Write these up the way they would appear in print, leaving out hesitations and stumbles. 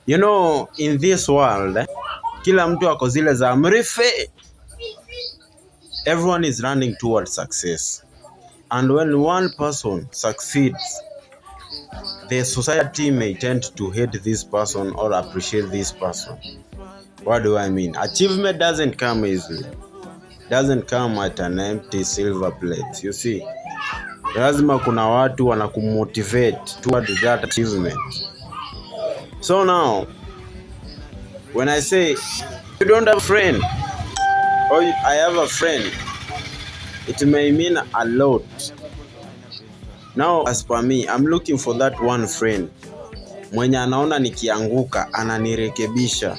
You know, in this world, kila mtu ako zile za mrife. Everyone is running towards success. And when one person succeeds, the society may tend to hate this person or appreciate this person. What do I mean? Achievement doesn't come easily. Doesn't come at an empty silver plate. You see, lazima kuna watu wanakumotivate toward that achievement. So now, when I say you don't have a friend or I have a friend, it may mean a lot. Now, as per me, I'm looking for that one friend mwenye anaona nikianguka ananirekebisha.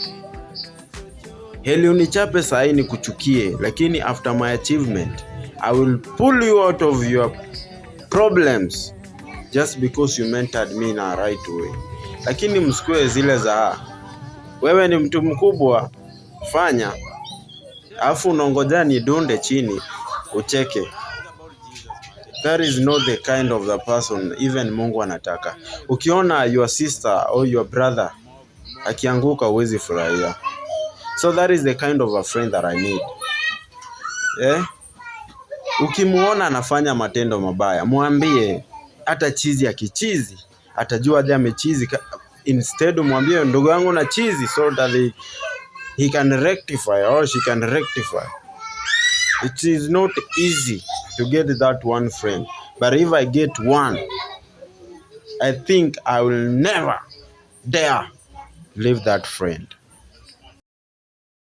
Heli unichape sahi nikuchukie, lakini after my achievement I will pull you out of your problems just because you mentored me in a right way. Lakini msikue zile za wewe ni mtu mkubwa, fanya afu unongoja nidunde chini ucheke. That is not the kind of the person even Mungu anataka. Ukiona your sister or your brother akianguka huwezi furahia. So that is the kind of a friend that I need. Ukimuona anafanya matendo mabaya, mwambie. Hata chizi akichizi atajua aje amechizi. Instead mwambie ndugu yangu na chizi, so that he can rectify or she can rectify. It is not easy to get that one friend, but if I get one, I think I will never dare leave that friend.